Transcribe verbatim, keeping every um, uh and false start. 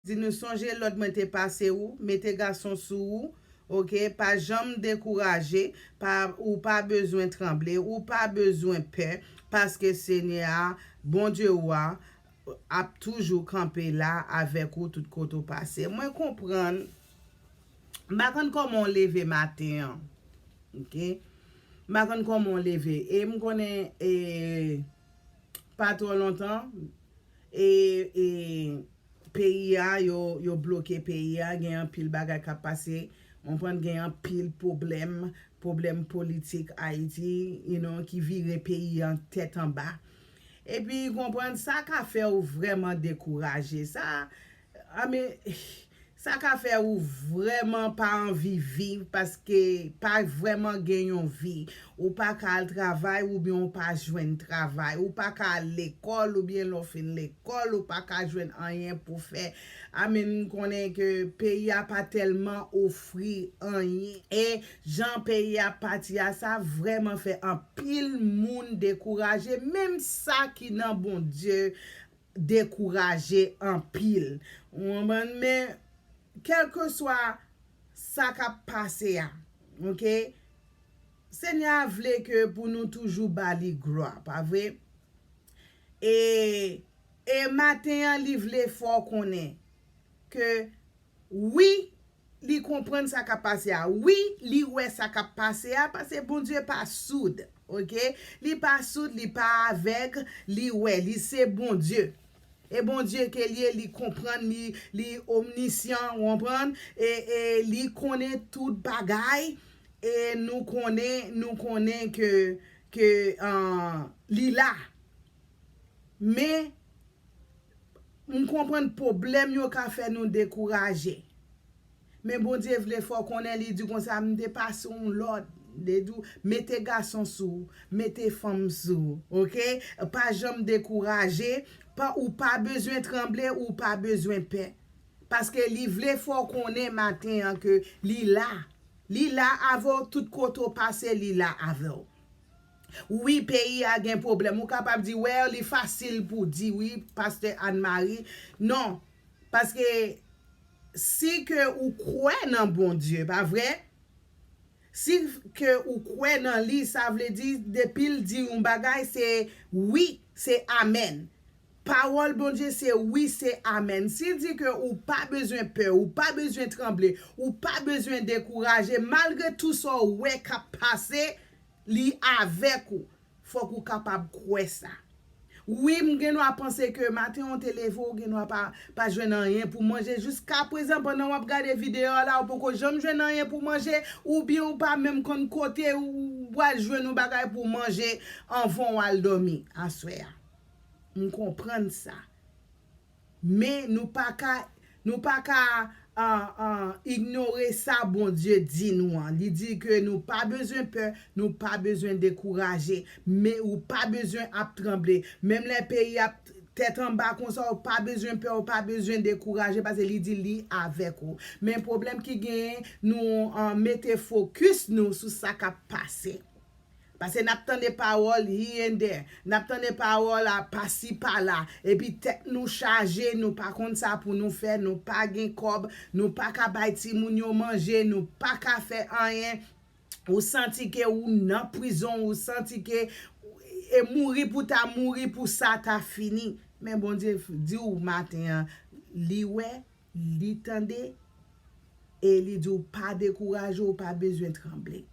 Di nou, sonje lòd mwen te pase ou, mete gason sou ou, oke? Pa janm dekouraje, pa, ou pa bezwen tranble, ou pa bezwen pè, paske Senyè a, Bondye ou a, ap toujou kanpe la avèk ou tout kote w pase. Mwen konprann, m pa konn kòman w leve maten an, oke? M pa konn kòman w leve. E m konnen, e, pa twò lontan, e, e, peyi a, yo, yo bloke peyi a, gen anpil bagay k ap pase, w konprann, gen anpil pwoblèm, pwoblèm politik Ayiti, you know, ki vire peyi an tèt anba. Epi, w konprann, sa ka fè w vrèman dekouraje. Sa, I mean, sa ka fè ou vrèman pa anvi viv paske pa vrèman gen yon vi. Ou pa ka al travay oubyen ou pa jwenn travay. Ou pa ka al lekòl oubyen lè w fin lekòl, ou pa ka jwenn anyen pou fè. I mean, m konnen ke peyi a pa tèlman ofri anyen. E jan peyi a pati a, sa vrèman fè anpil moun dekouraje. Menm sa ki nan Bondye dekouraje anpil. Ou konprann? Men, kèlkeswa sa k ap pase a, oke? Senyè a vle ke pou nou toujou ba li glwa, pa vre? E, e maten an, li vle fè w konnen ke wi, li konprann sa k ap pase a. Wi, li wè sa k ap pase a, paske Bondye pa soud, oke? Li pa soud, li pa avèg, li wè, li se Bondye. E Bondye ke li ye, li konprann, li, li omnisyan, ou konprann? E, e li konnen tout bagay, e nou konnen, nou konnen ke, ke, ah, li la. Men, m konprann pwoblèm yo ka fè nou dekouraje. Men Bondye vle fè w konnen, li di konsa, m te pase yon lòd, li di w, mete gason sou ou, mete fanm sou ou, oke? Pa janm dekouraje, pa, ou pa bezwen tranble, ou pa bezwen pè. Paske li vle fè w konnen maten an ke li la. Li la avè w, tout kote w pase, li la avè w. Wi, peyi a gen pwoblèm. Ou kapab di, well, li fasil pou di, wi, pastè Anne Marie. Non, paske si ke ou kwè nan Bondye, pa vre? Si ke ou kwè nan li, sa vle di, depi l di yon bagay, se wi, se amèn. Pawòl Bondye se wi, se amèn. Si l di ke ou pa bezwen pè, ou pa bezwen tranble, ou pa bezwen dekouraje, malgre tou sa w wè k ap pase, li avèk ou. Fòk ou kapab kwè sa. Wi, m gen dwa panse ke maten an w te leve, w gen dwa pa, pa jwenn anyen pou manje. Jiska prezan, pandan w ap gade videyo a la, ou poko janm jwenn anyen pou manje, oubyen ou pa menm konn kote ou pral jwenn yon bagay pou manje anvan w al dòmi aswè a. M konprann sa. Men nou pa ka, nou pa ka, ah, ah, ignore sa Bondye di nou an. Li di ke nou pa bezwen pè, nou pa bezwen dekouraje, men ou pa bezwen ap tranble. Menm lè peyi ap tèt anba konsa, ou pa bezwen pè, ou pa bezwen dekouraje, paske li di li avèk ou. Men pwoblèm ki genyen, nou, ah, mete fokis nou sou sa k ap pase. Paske n ap tande pawòl here and there. N ap tande pawòl a pasi pala. Epi tèt nou chaje, nou pa konn sa pou nou fè, nou pa gen kòb, nou pa ka bay timoun yo manje, nou pa ka fè anyen. Ou santi ke ou nan prizon, ou santi ke e mouri pou ta mouri pou sa ta fini. Men Bondye di w maten an, li wè, li tande, e li di w pa dekouraje, ou pa bezwen tranble.